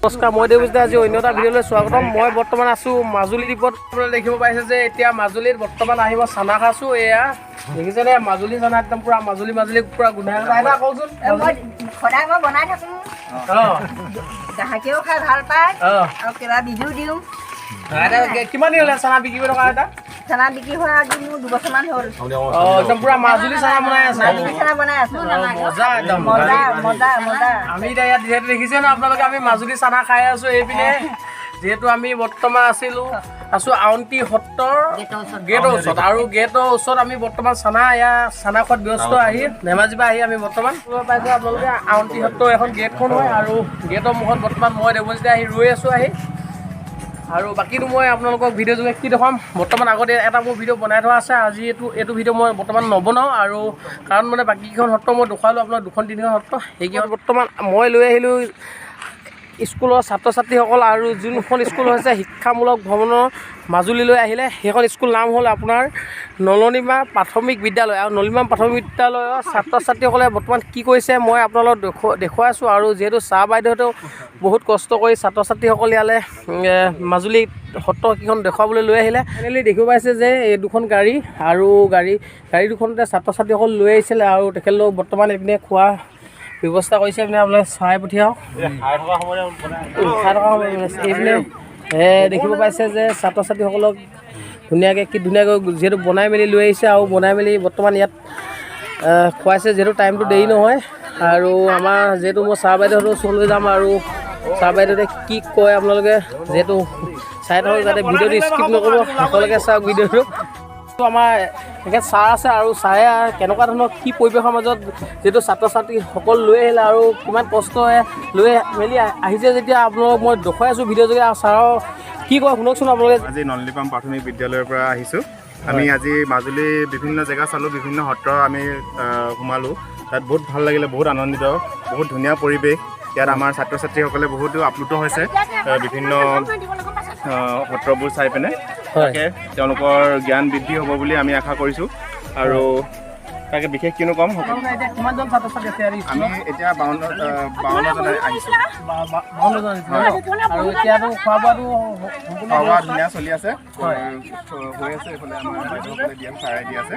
নমস্কাৰ, মই দেৱজিতে আজি অন্য এটা ভিডিঅ'লৈ স্বাগতম। মই বৰ্তমান আছোঁ মাজুলী দ্বীপত। আপোনালোকে দেখিব পাইছে যে এতিয়া মাজুলীত বৰ্তমান আহিব চানা খাইছোঁ। এয়া দেখিছেনে, মাজুলী চানা, একদম পূৰা মাজুলী মাজুলী পূৰা গোন্ধাই আছে। আইতা, কওকচোন। মই সদায় মই বনাই থাকোঁ। গ্ৰাহকেও খাই ভাল পায় আৰু কিবা বিধিও দিওঁ। আইতা, কিমান দিন হ'লে চানা বিক্ৰী কৰি থকা আইতা? চানা বিক্ৰী হোৱা আজি মোৰ 2 বছৰমান হ'ল। অঁ, একদম পূৰা মাজুলী চানা বনাই আছে। মাজুলী চানা বনাই আছোঁ। মজা একদম। মজা মজা মজা। আমি এতিয়া ইয়াত যিহেতু দেখিছে ন আপোনালোকে, আমি মাজুলী চানা খাই আছোঁ এইপিনে। যিহেতু আমি বৰ্তমান আছোঁ আউনীআটী সত্ৰৰ গেটৰ ওচৰত আৰু গেটৰ ওচৰত আমি বৰ্তমান চানা, এয়া চানা খোৱাত ব্যস্ত আহি ধেমাজিৰ পৰা আহি আমি বৰ্তমান পাইছোঁ। আপোনালোকে আউনীআটী সত্ৰৰ এখন গেটখন হয় আৰু গেটৰ মুখত বৰ্তমান মই দেৱজিতে আহি ৰৈ আছোঁ আহি। আৰু বাকীটো মই আপোনালোকক ভিডিঅ' যোগে কি দেখুৱাম, বৰ্তমান আগতে এটা মোৰ ভিডিঅ' বনাই থোৱা আছে। আজি এইটো ভিডিঅ' মই বৰ্তমান নবনাওঁ আৰু কাৰণ মানে বাকীকেইখন সত্ৰ মই দেখুৱালোঁ আপোনাক, দুখন তিনিখন সত্ৰ। সেইকেইখন বৰ্তমান মই লৈ আহিলোঁ স্কুলৰ ছাত্ৰ ছাত্ৰীসকল আৰু যোনখন স্কুল হৈছে শিক্ষামূলক ভ্ৰমণৰ মাজুলীলৈ আহিলে, সেইখন স্কুল নাম হ'ল আপোনাৰ নলনিমা প্ৰাথমিক বিদ্যালয়। আৰু নলনিমা প্ৰাথমিক বিদ্যালয়ৰ ছাত্ৰ ছাত্ৰীসকলে বৰ্তমান কি কৰিছে মই আপোনালোকক দেখুৱাই আছোঁ। আৰু যিহেতু ছাৰ বাইদেউহঁতেও বহুত কষ্ট কৰি ছাত্ৰ ছাত্ৰীসকল ইয়ালৈ মাজুলীত সত্ৰকেইখন দেখুৱাবলৈ লৈ আহিলে। ফাইনেলি দেখিব পাইছে যে এই দুখন গাড়ী আৰু গাড়ী দুখনতে ছাত্ৰ ছাত্ৰীসকল লৈ আহিছিলে আৰু তেখেতলোক বৰ্তমান এইপিনে খোৱা ব্যৱস্থা কৰিছে। এইপিনে আপোনালোকে চাই পঠিয়াওক, খাই থকা সময় এইপিনে দেখিব পাইছে যে ছাত্ৰ ছাত্ৰীসকলক ধুনীয়াকৈ কি ধুনীয়াকৈ যিহেতু বনাই মেলি লৈ আহিছে আৰু বনাই মেলি বৰ্তমান ইয়াত খুৱাইছে, যিহেতু টাইমটো দেৰি নহয়। আৰু আমাৰ যিহেতু মই ছাৰ বাইদেউহঁতৰ ওচৰলৈ যাম আৰু ছাৰ বাইদেউহঁতে কি কয় আপোনালোকে যিহেতু চাই থাকক, যাতে ভিডিঅ'টো স্কিপ নকৰিব, শেষলৈকে চাওক ভিডিঅ'টো। আমাৰ তেখেত ছাৰ আছে আৰু ছাৰে কেনেকুৱা ধৰণৰ কি পৰিৱেশৰ মাজত যিহেতু ছাত্ৰ ছাত্ৰীসকল লৈ আহিলে আৰু কিমান কষ্টৰে লৈ মেলি আহিছে, যেতিয়া আপোনালোকক মই দেখুৱাই আছোঁ ভিডিঅ' যোগে আৰু ছাৰৰ কি কয় শুনকচোন আপোনালোকে। আজি নলনীপাম প্ৰাথমিক বিদ্যালয়ৰ পৰা আহিছোঁ আমি। আজি মাজুলী বিভিন্ন জেগা চালোঁ, বিভিন্ন সত্ৰ আমি সোমালোঁ। তাত বহুত ভাল লাগিলে, বহুত আনন্দিত, বহুত ধুনীয়া পৰিৱেশ। ইয়াত আমাৰ ছাত্ৰ ছাত্ৰীসকলে বহুতো আপ্লুত হৈছে বিভিন্ন সত্ৰবোৰ চাই পিনে। তাকে তেওঁলোকৰ জ্ঞান বৃদ্ধি হ'ব বুলি আমি আশা কৰিছোঁ আৰু তাকে বিশেষ কিনো ক'ম। এতিয়া কিমানজন ছাত্ৰ ছাত্ৰী আছে ইয়াত? আমি এতিয়া 52জন আহিছোঁ। 52জন আহিছে ন? আৰু এতিয়াতো খোৱা বোৱাটো সম্পূৰ্ণ খোৱা বোৱা ধুনীয়া চলি আছে, হৈ আছে। এইফালে আমাৰ বাইদেউসকলে দিয়া, ছাৰে দি আছে,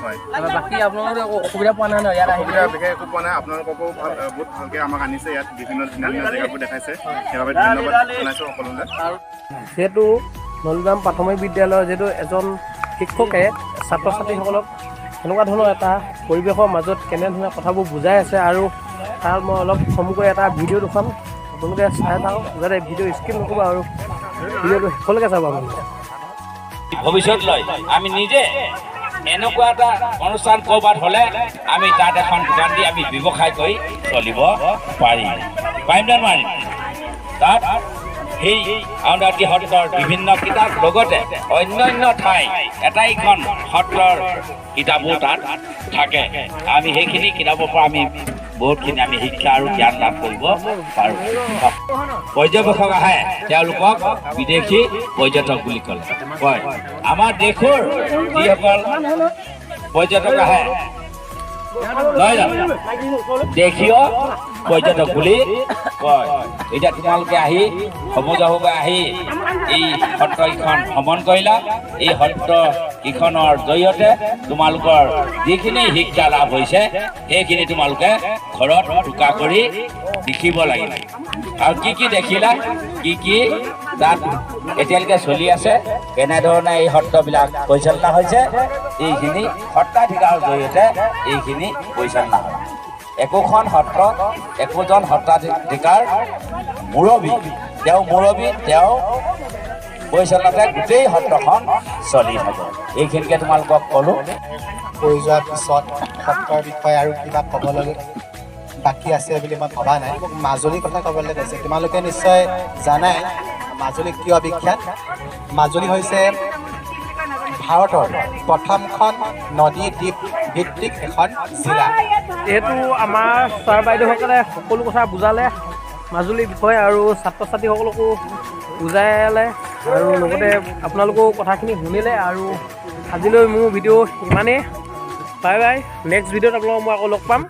হয়। আৰু বাকী আপোনালোকে একো অসুবিধা পোৱা নাই ন ইয়াত আহি? অসুবিধা বিশেষ একো পোৱা নাই। আপোনালোককো বহুত ভালকৈ আমাক আনিছে ইয়াত, বিভিন্ন ধুনীয়া ধুনীয়া জেগাবোৰ দেখাইছে। সেইবাবে ধন্যবাদ জনাইছোঁ সকলোলৈ। আৰু যিহেতু নলগ্ৰাম প্ৰাথমিক বিদ্যালয়ৰ যিহেতু এজন শিক্ষকে ছাত্ৰ ছাত্ৰীসকলক এনেকুৱা ধৰণৰ এটা পৰিৱেশৰ মাজত কেনেধৰণে কথাবোৰ বুজাই আছে আৰু তাৰ মই অলপ চমুকৈ এটা ভিডিঅ' দেখুৱাম। আপোনালোকে চাই থাকক, যাতে ভিডিঅ' স্কিপ নকৰিব আৰু ভিডিঅ'টো শেষলৈকে চাব আপোনালোকে। ভৱিষ্যতলৈ আমি নিজে এনেকুৱা এটা অনুষ্ঠান ক'ৰবাত হ'লে আমি তাত এখন দোকান দি আমি ব্যৱসায় কৰি চলিব পাৰিম। পাৰিম নে নোৱাৰিম? তাত সেই আউনীআটী সত্ৰৰ বিভিন্ন কিতাপ, লগতে অন্যান্য ঠাই আটাইখন সত্ৰৰ কিতাপো তাত থাকে। আমি সেইখিনি কিতাপৰ পৰা আমি বহুতখিনি আমি শিক্ষা আৰু জ্ঞান লাভ কৰিব পাৰোঁ। পৰ্যবেক্ষক আহে, তেওঁলোকক বিদেশী পৰ্যটক বুলি কয়। আমাৰ দেশৰ যিসকল পৰ্যটক আহে, নহয় জানো, দেশীয় পৰ্যটক বুলি কয়। এতিয়া তোমালোকে আহি সমজুৱাভাৱে আহি এই সত্ৰকেইখন ভ্ৰমণ কৰিলা। এই সত্ৰকেইখনৰ জৰিয়তে তোমালোকৰ যিখিনি শিক্ষা লাভ হৈছে, সেইখিনি তোমালোকে ঘৰত টোকা কৰি লিখিব লাগিব আৰু কি কি দেখিলা, কি কি তাত এতিয়ালৈকে চলি আছে, কেনেধৰণে এই সত্ৰবিলাক পৰিচালনা হৈছে, এইখিনি সত্ৰাধিকাৰৰ জৰিয়তে এইখিনি পৰিচালনা হয়। একোখন সত্ৰ একোজন সত্ৰাধিকাৰ মুৰব্বী, তেওঁ মুৰব্বী, তেওঁ পৰিচালনাতে গোটেই সত্ৰখন চলি থাকে। এইখিনিকে তোমালোকক ক'লোঁ। কৈ যোৱাৰ পিছত সত্ৰৰ বিষয়ে আৰু কিবা ক'বলৈ বাকী আছে বুলি মই ভবা নাই। মাজুলীৰ কথা ক'বলৈ গৈছে, তোমালোকে নিশ্চয় জানাই মাজুলী কিয় বিখ্যাত। মাজুলী হৈছে ভাৰতৰ প্ৰথমখন নদী দ্বীপ ভিত্তিক এখন জিলা। যিহেতু আমাৰ ছাৰ বাইদেউসকলে সকলো কথা বুজালে মাজুলীৰ বিষয়ে আৰু ছাত্ৰ ছাত্ৰীসকলকো বুজালে আৰু লগতে আপোনালোকেও কথাখিনি শুনিলে। আৰু আজিলৈ মোৰ ভিডিঅ' ইমানেই। Bye bye. নেক্সট ভিডিঅ'ত আপোনালোকক মই আকৌ লগ পাম।